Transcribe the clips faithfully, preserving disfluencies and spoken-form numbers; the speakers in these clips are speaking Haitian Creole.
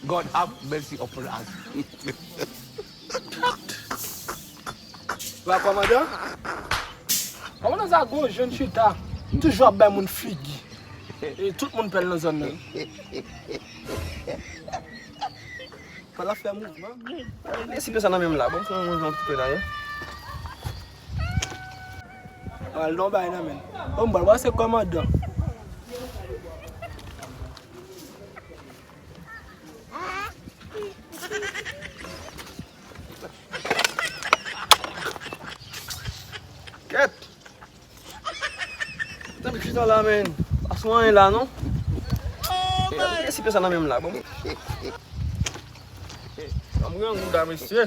God have mercy upon us. Wa kòmandan? Kòmandan sa gwo jèn chita. Toujou ap bay moun figi. E tout moun pè l nan zòn nan. Fò l ap fè mouvman. Mesi pye sa nan men m la. Bon, fè yon jan ti pye la, ye. Al non bay nan men. Bon, m pral pase kòmandan. Kèt! Tanpri chita la, men. Pa sou anyen la, non. Mesi pye sa nan men m la, bon. Tanpri an gouda, mesye.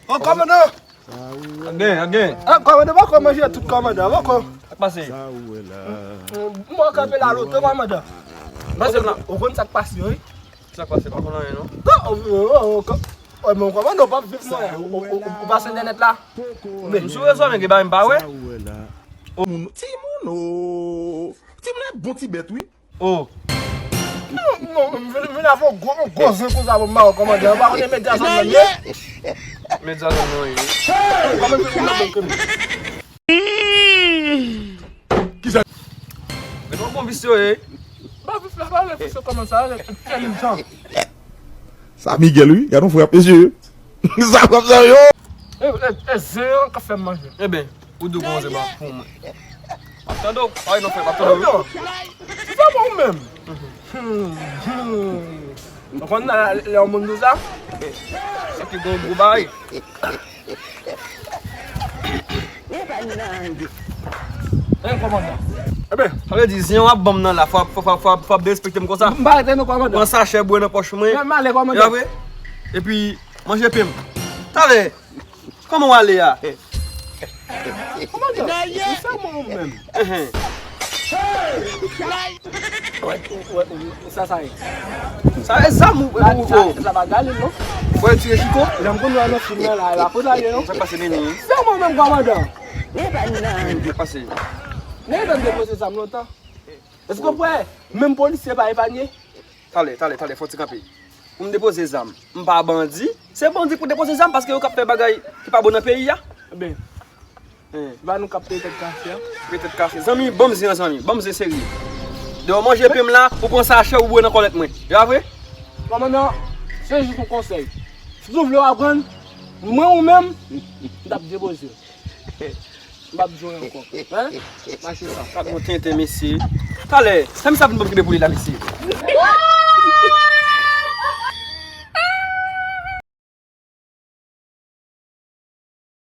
Ô, kòmandan! Gen, gen. A, kòmandan, poko manje tout kòmandan, poko. Sa k pase? Mwen kanpe la lontan, kòmandan. Pase m la. Ou konn sa k pase, wi? Sa k pase? Pa konn anyen, non. Kò, o, o, o, kò, o, men kòmandan, ou p ap viv mwen. Ou, ou, ou, ou pase entènèt la? Men. M sou rezo, men gen bagay m pa wè. O, moun, timoun, o. Timoun e bon ti bèt, wi. Oh. Non, non, m vin, vin avè yon gwo, yon gwo zen konsa pou m ba w kòmandan. Ou pa konnen medya zòn nan ye? Medya zòn nan ye. Kòman se pou mwen ke m. Kisa? Gen yon bon visye ye. Ba vif la, ba vif se kòman sa, ale, fè li jan. Sa Miguel, wi. Gade yon frè ap eseye. Sa kòb sa yo. E, e, e, zen an k ap fè m manje. Eben, ou di w gon zen ba pou mwen. M ap tande w. Ay, non, frè, m ap tande w. Non. Se pa bon ou menm. Hmm, hmm. Ou konn nan lè yon moun di sa? Se ki gon gwo bagay. Hein, kòmandan? Eben, sa vle di, zen w ap ban m nan la, fò, fò, fò, fò, fò ap derespekte m konsa. M pa rete non, kòmandan. Pran sachè, bwè nan pòch mwen. Men m ale, kòmandan. E vre? Epi, manje pen m. Talè, kòman w ale a? Kòmandan, ou sèman ou menm. Enhen. Wè, wè, wè, sa, sa ye. Sa e zam ou, ou, ou. Sa, sa pa Galil, non? Ou wè tire Chiko? Jan m konn wè nan fim nan la, e pa konsa l ye, non? Sa k pase, Nini? Sèman ou menm, kòmandan. Sa k pase? Nèg yo depoze zam lontan. Èske w kwè menm polisye pa epanye? Talè, talè, talè, fò ti kanpe. Pou m depoze zam, m pa bandi. Se bandi pou depoze zam paske yo k ap fè bagay ki pa bon nan peyi a. Eben, ba nou k ap peye tèt kache a. Peye tèt kache. Zanmi, ban m zen an, zanmi. Ban m zen serye. Depi w manje pen m la, ou pran sachè, ou bwè nan kòlèt mwen. E pa vre? Kòmandan, se jis yon konsèy. Si w vle w aprann, mwen ou menm, m t ap depoze w. M p ap jwe ankò. Hein? Mache sa. Gad yon tenten, mesye. Talè, sa misye ap vin ban m kenbe pou li la, mesye.